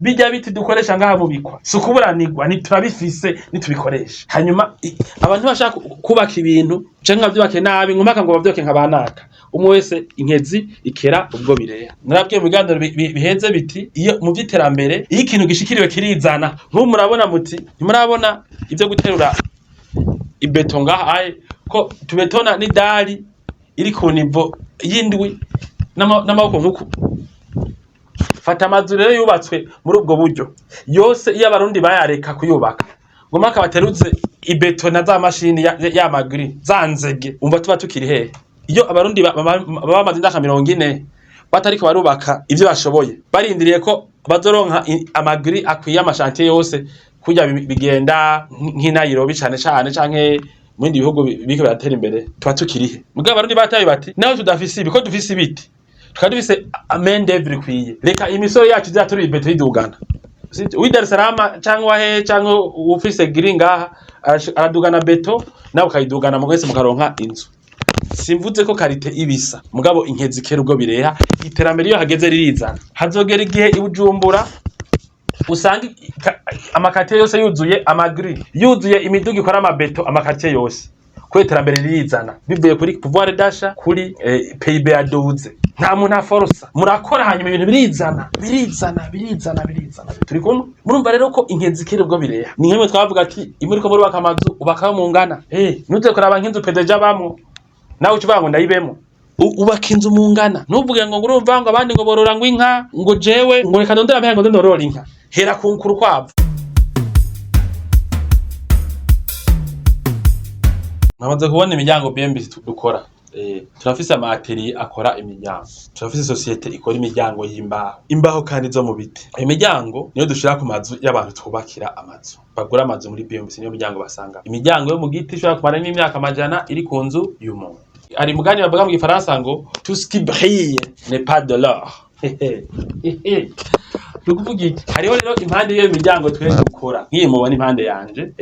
Bijya biti dukoresha ngaha bubikwa, si ukuburanirwa, ni turabifise nitubikoresha. Hanyuma abantu bashaka kubaka ibintu canke bavyubake nabi, ngo mpaka ngo bavyubake nka banaka. Umwe wese inkezi ikera ubwo bireha. Narabwiye mu biganiro biheze biti iyo mu vy'iterambere, iyo ikintu gishikiriwe kirizana. Nk'ubu murabona muti ntimurabona ivyo guterura ibeto ngaha aye ko tubetona n'idari iri ku niveau y'indwi n'amaboko nk'uku. Fata amazu rero yubatswe muri ubwo buryo yose, iyo Abarundi bayareka kuyubaka ngo mpaka bateruze ibeto na za mashini ya magri za nzege, umva tuba tukiri hehe? Iyo Abarundi baba bamaze imyaka 40 batariko barubaka ivyo bashoboye, barindiriye ko bazoronka amagri akwiye, ama chantier yose kurya bigenda nk'i Nairobi cane cane canke mu bindi bihugu biriko biratera imbere, tuba tukirihe? Mugabo Abarundi bataye bati naho tudafise ibi, ko dufise ibiti, tukaba dufise main d'oeuvre ikwiye, reka imisoro yacu izatura ibeto yidugana. Sivyo? Uw'i Dar es Salaam canke wahe canke ufise giri ngaha aradugana beto, nawe ukayidugana, mu wese mukaronka inzu. Simvuze ko qualité ibisa, mugabo inkezi kera ubwo bireha. Iterambere iyo hageze ririzana. Hazogera igihe i Bujumbura usanga ama quartier yose yuzuye amagri, yuzuye imiduga ikora amabeto, ama quartier yose, kubera iterambere ririzana bivuye kuri pouvoir d'achat, kuri PIB yaduze. Nta muntu aforosa, murakora, hanyuma ibintu birizana, birizana, birizana, birizana. Turi kumwe? Murumva rero ko inkezi kera ubwo bireha. Ni nk'imwe twavuga ati imuriko murubaka amazu, ubakaho mungana. Ntuze kuraba nk'inzu PDG abamwo, nawe uca uvuga ngo ndayibemo. Ubaka inzu mungana, ntuvuge ngo urumva ngo abandi ngo borora ngo inka, ngo jewe ngo reka ndondere amahera ngo nze ndorore inka. Hera ku urukwavu. Namaze kubona imiryango BMBC dukora. Turafise ama atelier akora imiryango, turafise société ikora imiryango y'imbaho, imbaho kandi zo mu biti. Iyo miryango niyo dushira ku mazu y'abantu twubakira amazu, bagura amazu muri BMBC, niyo miryango basanga. Imiryango yo mu giti ishobora kumara n'imyaka amajana iri ku nzu y'umuntu. Hari mugani bavuga mu gifaransa ngo "Tout ce qui brille n'est pas de l'or." Ni ukuvuga iki? Hariho rero impande y'iyo miryango twe dukora, nk'iyi mubona impande yanje,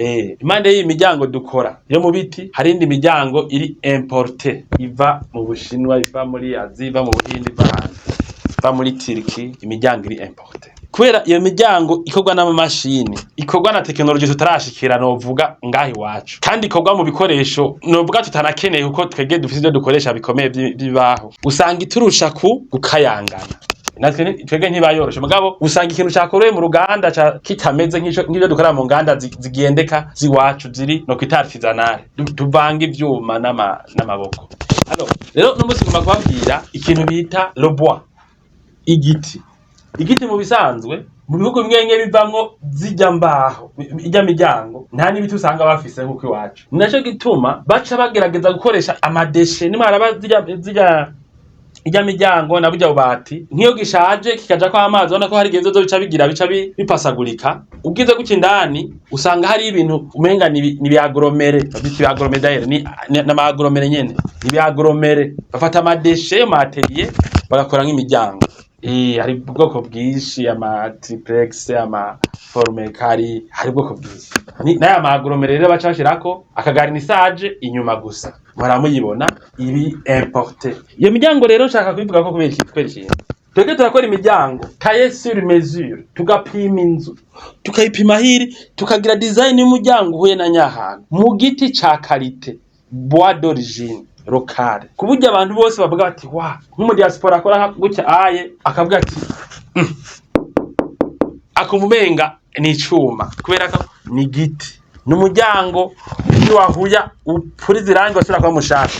impande y'iyi miryango dukora yo mu biti, hari indi miryango iri importée, iva mu Bushinwa, iva muri Asie, iva mu Buhindi, iva hanze, iva muri Turquie. Imiryango iri importée, kubera iyo miryango ikorwa n'amamashini, ikorwa na technologie tutarashikira novuga ngaha iwacu, kandi ikorwa mu bikoresho novuga tutanakeneye, kuko twebwe dufise ivyo dukoresha bikomeye vy'ibibaho, usanga iturusha ku gukayangana. Natwe twebwe ntibayoroshe, mugabo usanga ikintu cakorewe mu ruganda kitameze nk'ivyo dukorera mu nganda zigendeka ziwacu, ziri no kwita artisanale. Tuvanga ivyuma n'amaboko. Alors rero n'umunsi ngomba kubabwira ikintu bita le bois, igiti. Igiti mu bisanzwe, mu bihugu bimwe bimwe bivamwo zirya mbaho, irya miryango, nta n'ibiti usanga bafise nk'uko iwacu. Ni naco gituma baca bagerageza gukoresha ama déchets. Nimwaraba zirya irya miryango na burya bubati, nk'iyo gishaje kikajako amazi, ubona ko hari igihe bizoza bica bigira bica bipasagurika. Ubwize gutya indani usanga hari ibintu umenga ni ibi aggloméré, bavyita ibi aggloméré d'ailleurs, ni n'ama aggloméré nyene, ni ibi aggloméré. Bafata ama déchets yo mu atelier bagakora nk'imiryango. Hari ubwoko bwinshi, ama triplex, ama formekari, hari ubwoko bwinshi. N'aya ma aggloméré rero baca bashirako aka garnissage inyuma gusa, muhora muyibona ibi importé. Iyo miryango rero nshaka kubivuga ko kubera iki? Kubera ikintu twebwe turakora imiryango taillé sur mesure, tugapima inzu, tukayipima hiri, tukagira design y'umuryango uhuye na nyahantu mu giti ca qualité, bois d'origine locale, ku buryo abantu bose bavuga bati wa nk'umu diaspora akora gutya aye akavuga ati akumva umenga ni icuma, kubera ko ni igiti. Ni umuryango niwahuya upuriza irangi wasubira kuba mushasha.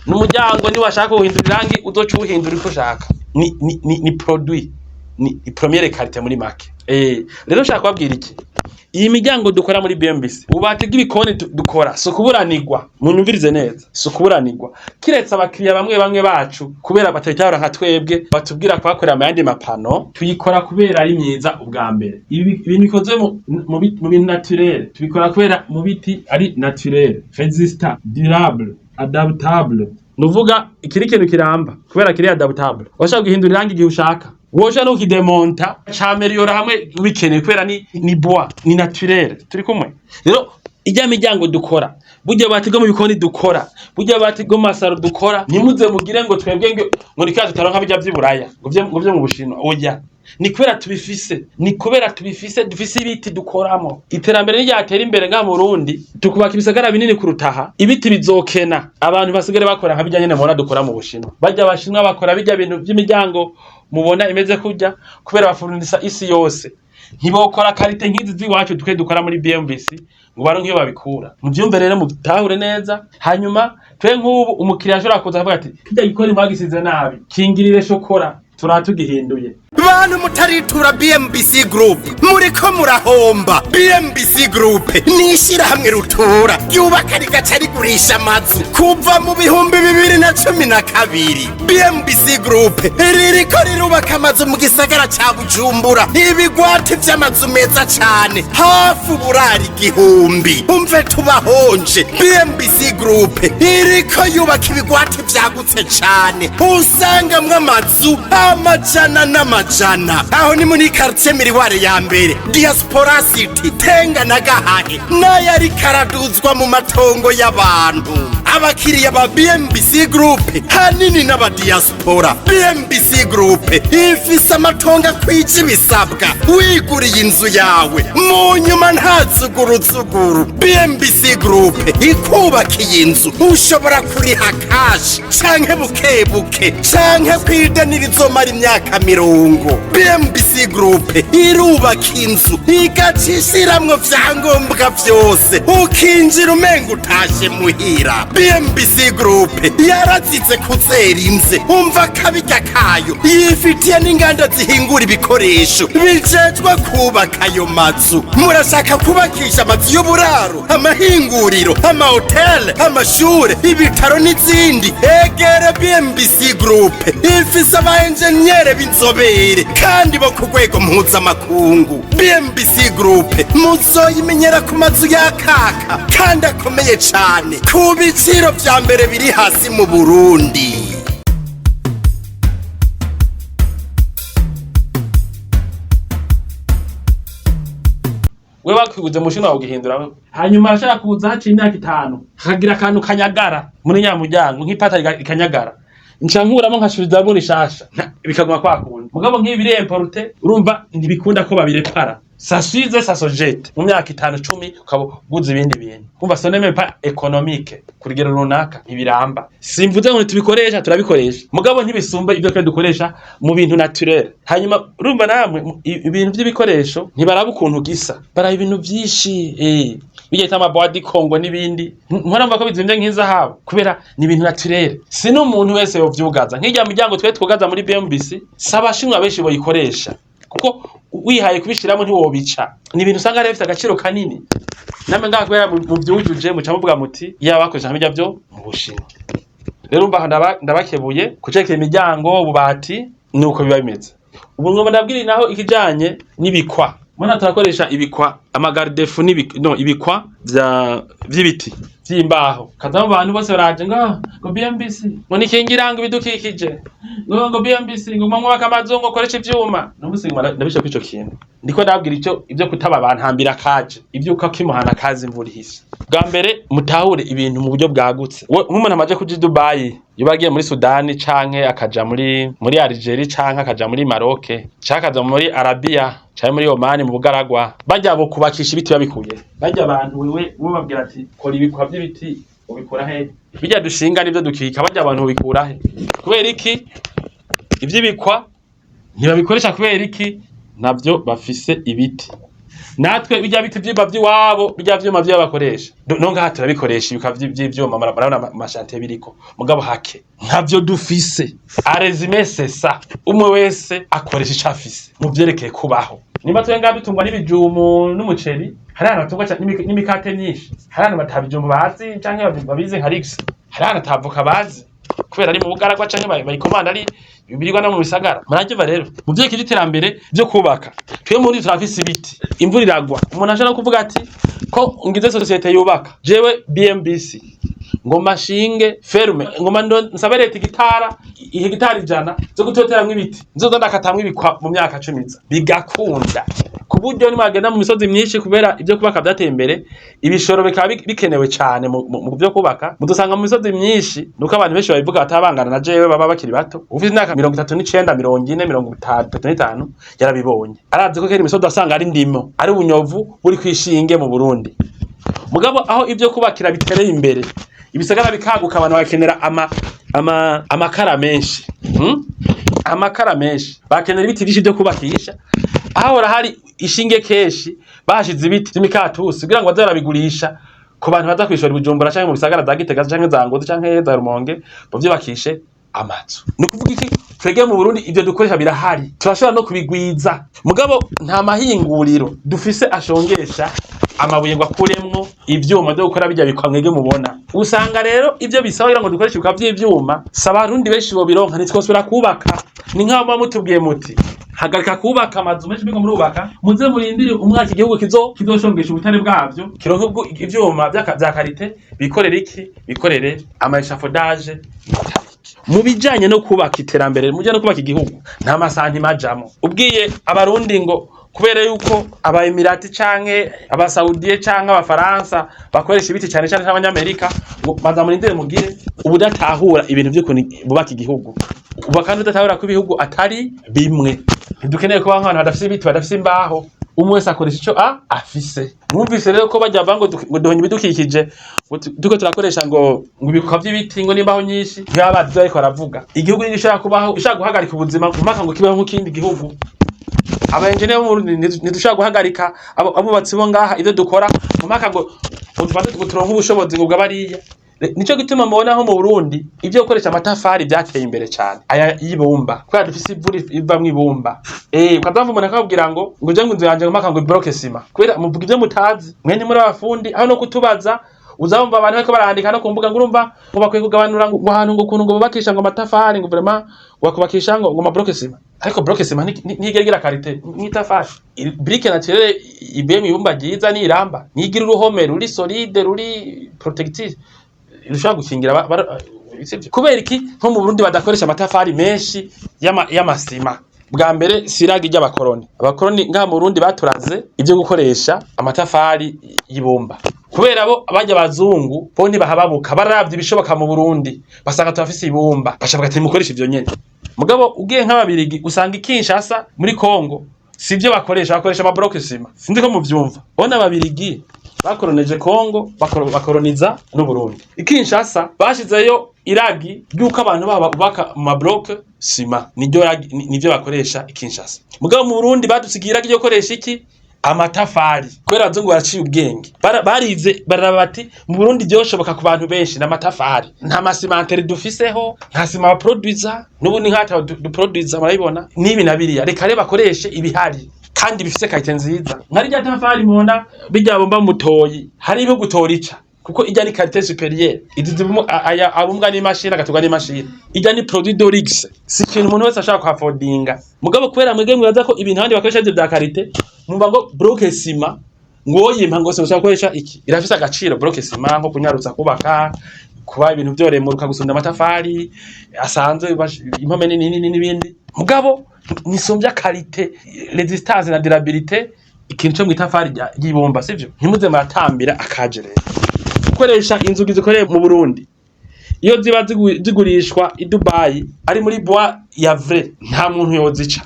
Ni umuryango niwashaka guhindura irangi uzoca uwuhindura uko ushaka. Ni produit ni première qualité muri make. Rero nshaka kubabwira iki? Iyi miryango dukora muri BMBC, ububati bw'ibikoni dukora, si ukuburanirwa, munyumvirize neza, si ukuburanirwa, kiretse abakiriya bamwe bamwe bacu kubera batabitahura nka twebwe batubwira kubakorera mu yandi mapano. Tuyikora kubera ari myiza ubwa mbere. Ibi ibintu bikoze mu bintu naturel, tubikora kubera mu biti ari naturel, résistant, durable, adaptable. Nuvuga ikiri kintu kiramba kubera kiri adaptable, washaka guhindura irangi igihe ushaka, woja no kukidemonta cameliora hamwe bikeneye, kubera ni bois, ni naturel. Turi kumwe rero. Irya miryango dukora, burya bubati bwo mu bikoni dukora, burya bubati bwo mu masaro dukora, ntimuze mugire ngo twebwe ngo ni kubera tutaronka birya vy'iburaya, ngo vyo mu Bushinwa, oya. Ni kubera tubifise, ni kubera tubifise, dufise ibiti dukoramo. Iterambere ntiryatera imbere ngaha mu Burundi, tukubaka ibisagara binini kurutaha, ibiti bizokena, abantu basigare bakora nka birya nyene mubona dukora mu Bushinwa. Barya Abashinwa bakora birya bintu vy'imiryango mubona imeze kurya, kubera bafurunisa isi yose. Ntibokora qualité nk'izi z'iwacu twe dukora muri BMBC ngo baronke iyo babikura. Muvyumve rero, mutahure neza. Hanyuma twe nk'ubu umukiriya ashobora kuza akavuga ati kirya gikoni mwagisize nabi, kingirire chocolat, turaha tugihinduye. Bantu mutaritura BMBC Group, muriko murahomba. BMBC Group ni ishyirahamwe rutura ryubaka rigaca rigurisha amazu kuva mu 2012. BMBC Group ririko rirubaka amazu mu gisagara ca Bujumbura, ibigwati vy'amazu meza cane, hafi uburari 1000. Umve tubahonje, BMBC Group iriko yubaka ibigwati vyagutse cane, usangamwo amazu amajana n'amajana. Aho ni muri quartier Miroir ya mbere, Diaspora City, Tenga na Gahahe, n'ayo ariko araduzwa mu matongo y'abantu. Abakiriya ba BMBC Group hanini n'abadiaspora. BMBC Group ifise amatongo akwije ibisabwa, wiguriye inzu yawe mu nyuma nta zuguruzuguru. BMBC Group ikubakiye inzu, ushobora kuriha cash canke buke buke, canke kwideni rizomara imyaka 30. BMBC Group irubaka inzu igaca ishiramwo vyangombwa vyose, ukinjira umenga utashe muhira. BMBC Group yarazize kuzera inze, umva kabirya kayo, yifitiye n'inganda zihingura ibikoresho bijejwe kubaka ayo mazu. Murashaka kubakisha amazu y'uburaro, amahinguriro, amahoteli, amashure, ibitaro n'izindi? Egere BMBC Group, ifise aba enjeniyere b'inzobere kandi bo ku rwego mpuzamakungu. BMBC Group muzoyimenyera ku mazu yakaka kandi akomeye cane, ku biciro vya mbere biri hasi mu Burundi. We wakwiguze mu Bushinwa ugihindura, hanyuma ashaka kuza haciye imyaka 5 hakagira akantu kanyagara muri nyamuryango, nk'ipata ikanyagara, nca nkuramo nkasubizamo rishasha, bikaguma kwa kundi. Mugabo nk'ibi biri importé, urumva ntibikunda ko babirepara, ça s'use, ça se jette. Mu myaka 5, 10 ukaba uguze ibindi bintu. Kumva ce n'est même pas économique ku rugero runaka, ntibiramba. Simvuze ngo ntitubikoresha, turabikoresha, mugabo ntibisumba ibyo twe dukoresha mu bintu naturel. Hanyuma urumva namwe ibintu by'ibikoresho ntibaraba ukuntu gisa, baraba ibintu vyinshi, bijya ama bois du Congo n'ibindi. Mpora mva ko bizimvye nk'izahabu kubera ni ibintu naturel. Si n'umuntu wese yovyugaza nk'irya miryango twe twugaza muri BMBC, si abashinwa benshi boyikoresha, kuko wihaye kubishiramo ntiwobica. Ni ibintu usanga rero bifite agaciro kanini. Namwe ngaha kubera muvyujuje, muca muvuga muti iya bakoresha nk'ibirya vyo mu Bushinwa. Rero umva ndabakebuye kucekera imiryango, ububati, nuko biba bimeze. Ubu ngomba ndabwira naho ikijanye n'ibikwa. Mbona turakoresha ibikwa, ama garde-fous no ibikwa vya vy'ibiti vy'imbaho. Kaza mu bantu bose baraje ngo BMBC ngo nikingira ngo ibidukikije, ngo BMBC ngo mwubaka amazu ngo koresha ivyuma. N'ubusi ndabishe kuri ico kintu. Ndiko ndabwira ico ivyo kutaba bantambira kaje, ivyo uko kimuhana kazi imvura ihise. Bwa mbere mutahure ibintu mu buryo bwagutse. Nk'umuntu amaje kuja i Dubai, yoba agiye muri Sudani canke akaja muri Algeria canke akaja muri Maroc canke akaja muri Arabia canke muri Oman mu bugaragwa, barya bo kubakisha ibiti babikuye. Barya abantu wewe babwira ati kora ibikwa vy'ibiti, ubikura he? Bijya dushinga nivyo dukika, barya abantu ubikura he? Kubera iki ivy'ibikwa ntibabikoresha? Kubera iki navyo bafise ibiti? Natwe bijya biti vyimba vy'iwabo, bijya vyuma vyo bakoresha no ngaha turabikoresha, ibikwa vy'ivyuma, murabona ama chantiers biriko, mugabo hake ntavyo dufise. En résumé, c'est ça, umwe wese akoresha ico afise mu vyerekeye kubaho. Nimba twe ngaha dutungwa n'ibijumu n'umuceri, hari ahantu batungwa n'imikate myinshi, hari ahantu batabijumbu bazi canke babizi nka rix, hari ahantu atavoka bazi kubera ari mu bugaragwa canke bayikomanda ari birirwa no mu bisagara. Muravyumva rero, mu vyerekeye iterambere vyo kubaka, twe muri turafise ibiti, imvura iragwa. Umuntu ashobora kuvuga ati ko ngize société yubaka, jewe BMBC ngoma nshinge ferme, ngoma nsabe leta ihegitari 100 zo gutoteramwo ibiti, nzoza ndakatamwo ibikwa mu myaka 10 iza, bigakunda. Ku Ku buryo nimwagenda mu misozi myinshi, kubera ivyo kubaka vyateye imbere, ibishoro bikaba bikenewe cane mu vyo kubaka, mudusanga mu misozi myinshi. Nuko abantu benshi babivuga batabangana na jewe, baba bakiri bato. Ufite imyaka 39, 40, 35 yarabibonye, arazi ko kera imisozi asanga ari ndimo, ari ubunyovu buri kwishinge mu Burundi. Mugabo aho ivyo kubakira bitereye imbere, ibisagara bikaguka, abantu bakenera amakara menshi, Amakara menshi, bakenera ibiti vyinshi vyo kubakisha. Ahora hari ishinge kenshi bahashize ibiti vy'imikatusi kugira ngo baze barabigurisha ku bantu baza kwishora i Bujumbura canke mu bisagara za Gitega canke za Ngozi canke za Rumonge, bavyubakishe amazu. Ni ukuvuga iki? Twebwe mu Burundi ivyo dukoresha birahari, turashobora no kubigwiza, mugabo nta mahinguriro dufise ashongesha amabuye ngo akuremwo ivyuma vyo gukora birya bikwa mwebwe mubona. Usanga rero ivyo bisaba kugira ngo dukoreshe ibikwa vy'ivyuma, si abarundi benshi bobironka, ntitwosubira kubaka. Ni nk'aho muba mutubwiye muti: "Hagarika kubaka amazu menshi muriko murubaka, muze murindire umwaka igihugu kizoshongesha ubutare bwavyo, kironke ubwo ivyuma vya qualité, bikorere iki, bikorere ama échafaudage métallique." Mu bijanye no kubaka iterambere, mu bijanye no kubaka igihugu, nta ma sentiments ajamwo. Ubwiye abarundi ngo kubera yuko aba Emirati canke abasaudiye canke abafaransa bakoresha ibiti cane cane, c'abanyamerika, ngo banza murindire mugire, ubudatahura ibintu vy'ukuntu bubaka igihugu, uba kandi udatahura ko ibihugu atari bimwe. Ntidukeneye kuba nk'abantu badafise ibiti, badafise imbaho. Umwe wese akoresha ico afise. Mwumvise rero ko barya bavuga ngo duhonya ibidukikije, ngo turiko turakoresha ngo ibikwa vy'ibiti, ngo n'imbaho nyinshi, ntibaba bazi ivyo bariko baravuga. Igihugu ntigishobora kubaho ushaka guhagarika ubuzima mpaka ngo kibeho nk'ikindi gihugu. Aba engineer bo mu Burundi ntidushobora guhagarika abubatsi bo ngaha ivyo dukora mpaka ngo tubanze ngo turonke ubushobozi ngo bw'abariya. Nico gituma mubona nko mu Burundi ivyo gukoresha amatafari vyateye imbere cane, aya y'ibumba, kubera dufise ivu rivamwo ibumba. Ukazamva umuntu akabwira ngo je ngo inzu yanje ngo mpaka ngo bloc ciment, kubera muvuga ivyo mutazi. Mwe ntimuri abafundi, aho no kutubaza. Uzabumva abantu bariko barandika no ku mbuga ngo urumva ngo bakwiye kugabanura ngo ahantu ngo ukuntu ngo bubakisha ngo amatafari, ngo vraiment ngo bakubakisha ngo ama bloc ciment. Ariko bloc ciment ntigera igira qualité nk'itafari. Brique naturelle ivuye mw'ibumba ryiza niramba, ntigira uruhome ruri solide, ruri protective, rushobora gukingira sivyo? Kubera iki nko mu Burundi badakoresha amatafari menshi y'amasima? Bwa mbere siragi ry'abakoroni. Abakoroni ngaha mu Burundi baturaze ivyo gukoresha amatafari y'ibumba, kubera bo barya abazungu bo ntibahababuka. Baravye ibishoboka mu Burundi, basanga turafise ibumba, baca bati: "Mukoresha ivyo nyene." Mugabo ugiye nk'ababirigi, usanga i Kinshasa muri Congo sivyo bakoresha, bakoresha ama bloc ciment. Sinzi ko muvyumva. Bona ababirigi bakoroneje Congo, bakoroniza n'Uburundi. I Kinshasa bashizeyo iragi ry'uko abantu babo bubaka mu ma bloc ciment, niryo ragi, nivyo bakoresha i Kinshasa. Mugabo mu Burundi badusigiye iragi ryo gukoresha iki? Amatafari, kubera abazungu baraciye ubwenge. Barize, bararaba bati: "Mu Burundi vyoshoboka ku bantu benshi n'amatafari, nta ma cimenterie dufiseho, nta sima baproduiza n'ubu, ni nk'ata duproduiza, murabibona n'ibi na biriya. Reka rero bakoreshe ibihari kandi bifise qualité nziza." Nka rirya tafari mubona birya bomba mutoyi, hari ibihugu torica, kuko irya ni qualité supérieure. Izi zivumo aya abumbwa n'imashini, agaturwa n'imashini, irya ni produit de luxe, si ikintu umuntu wese ashaka kuhafodinga. Mugabo kubera mwebwe mwibaza ko ibintu abandi bakoresha ivyo vya qualité, mwumva ngo bloc ciment ngo yimpa ngo sinshaka gukoresha iki. Irafise agaciro bloc ciment, nko kunyarutsa kubaka, kuba ibintu vyoremuruka gusumba amatafari asanzwe, impome nini nini n'ibindi. Mugabo nisumbya qualité, résistance na durabilité ikintu co mw'itafari ry'ibumba, sivyo? Ntimuze muratambira akaje. Rero gukoresha inzugi zikoreye mu Burundi, iyo ziba zigurishwa i Dubai ari muri bois ya vrai, nta muntu yozica.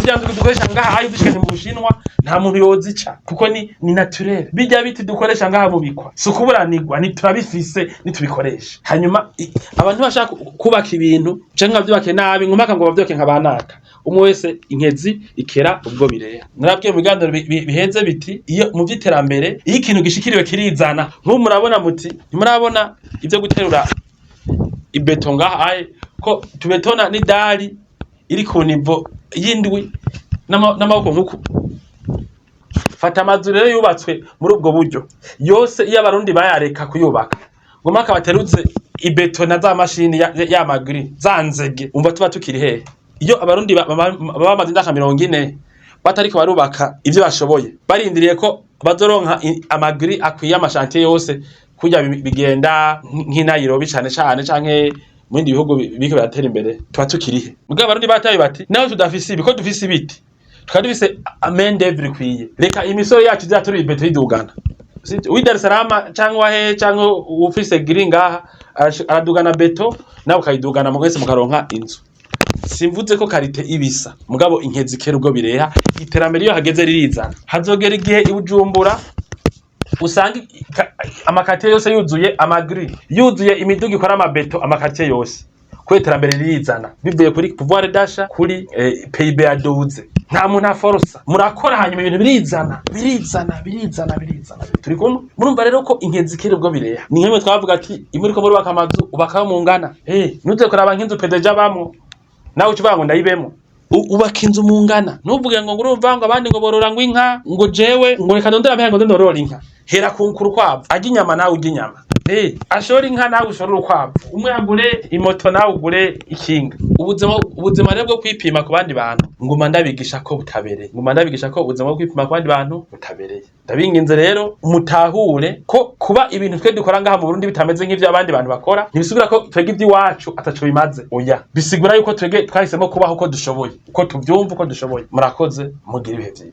Zirya nzugi dukoresha ngaha ayo dushikanye mu Bushinwa, nta muntu yozica, kuko ni naturel. Bijya biti dukoresha ngaha mubikwa, si ukuburanirwa, ni turabifise nitubikoresha. Hanyuma abantu bashaka kubaka ibintu canke bavyubake nabi, ngo mpaka ngo bavyubake nka banaka. Umwe wese inkezi ikera ubwo bireha. Narabwiye mu biganiro biheze biti iyo mu vy'iterambere, iyo ikintu gishikiriwe kirizana. Nk'ubu murabona muti ntimurabona ivyo guterura ibeto ngaha aye, ko tubetona n'idari iri ku niveau y'indwi n'amaboko nkuku. Fata amazu rero yubatswe muri ubwo buryo yose, iyo abarundi bayareka kuyubaka ngo mpaka bateruze ibeto na za mashini ya magri za nzege, umva tuba tukiri hehe? Iyo abarundi baba bamaze imyaka 40 batariko barubaka ivyo bashoboye, barindiriye ko bazoronka amagri akwiye, ama chantier yose kurya bigenda nk'i Nairobi cane cane canke mu bindi bihugu biriko biratera imbere, tuba tukirihe? Mugabo abarundi bataye bati: "Naho tudafise ibi, ko dufise ibiti." Tukaba dufise main d'oeuvre ikwiye, reka imisoro yacu izatura ibeto yidugana. Uw'i Dar es Salaam canke wahehe canke uwufise giri ngaha aradugana beto, nawe ukayidugana, mwese mukaronka inzu. Simvuze ko qualité ibisa, mugabo inkezi kera ubwo bireha. Iterambere iyo hageze ririzana. Hazogera igihe i Bujumbura usanga ama quartier yose yuzuye ama grues, yuzuye imiduga ikora amabeto, ama quartier yose, kubera iterambere ririzana bivuye kuri pouvoir d'achat, kuri PIB yaduze. Nta muntu aforosa, murakora, hanyuma ibintu birizana, birizana, birizana, birizana. Turi kumwe? Murumva rero ko inkezi kera ubwo bireha. Ni nk'imwe twavuga ati imuriko murubaka amazu, ubakayo mungana. Ntuze kuraba nk'inzu PDG abamwo, nawe uca uvuga ngo ndayibemo. Ubaka inzu mungana. Ntuvuge ngo urumva ngo abandi ngo borora ngo inka, ngo jewe ngo reka ndondere amahera ngo ndorore inka. Hera ku urukwavu, arya inyama, nawe urya inyama. Ashora inka, nawe ushora urukwavu. Umwe agure imoto, nawe ugure ikinga. Ubuzima rero bwo kwipima ku bandi bantu, nguma ndabigisha ko butabereye. Nguma ndabigisha ko ubuzima bwo kwipima ku bandi bantu butabereye. Ndabinginze rero mutahure ko kuba ibintu twe dukora ngaha mu Burundi bitameze nk'ivyo abandi bantu bakora, ntibisigura ko twebwe ivy'iwacu ataco bimaze. Oya, bisigura yuko twebwe twahisemo kubaho uko dushoboye, uko tuvyumva, uko dushoboye. Murakoze, mugire ibihe vyiza.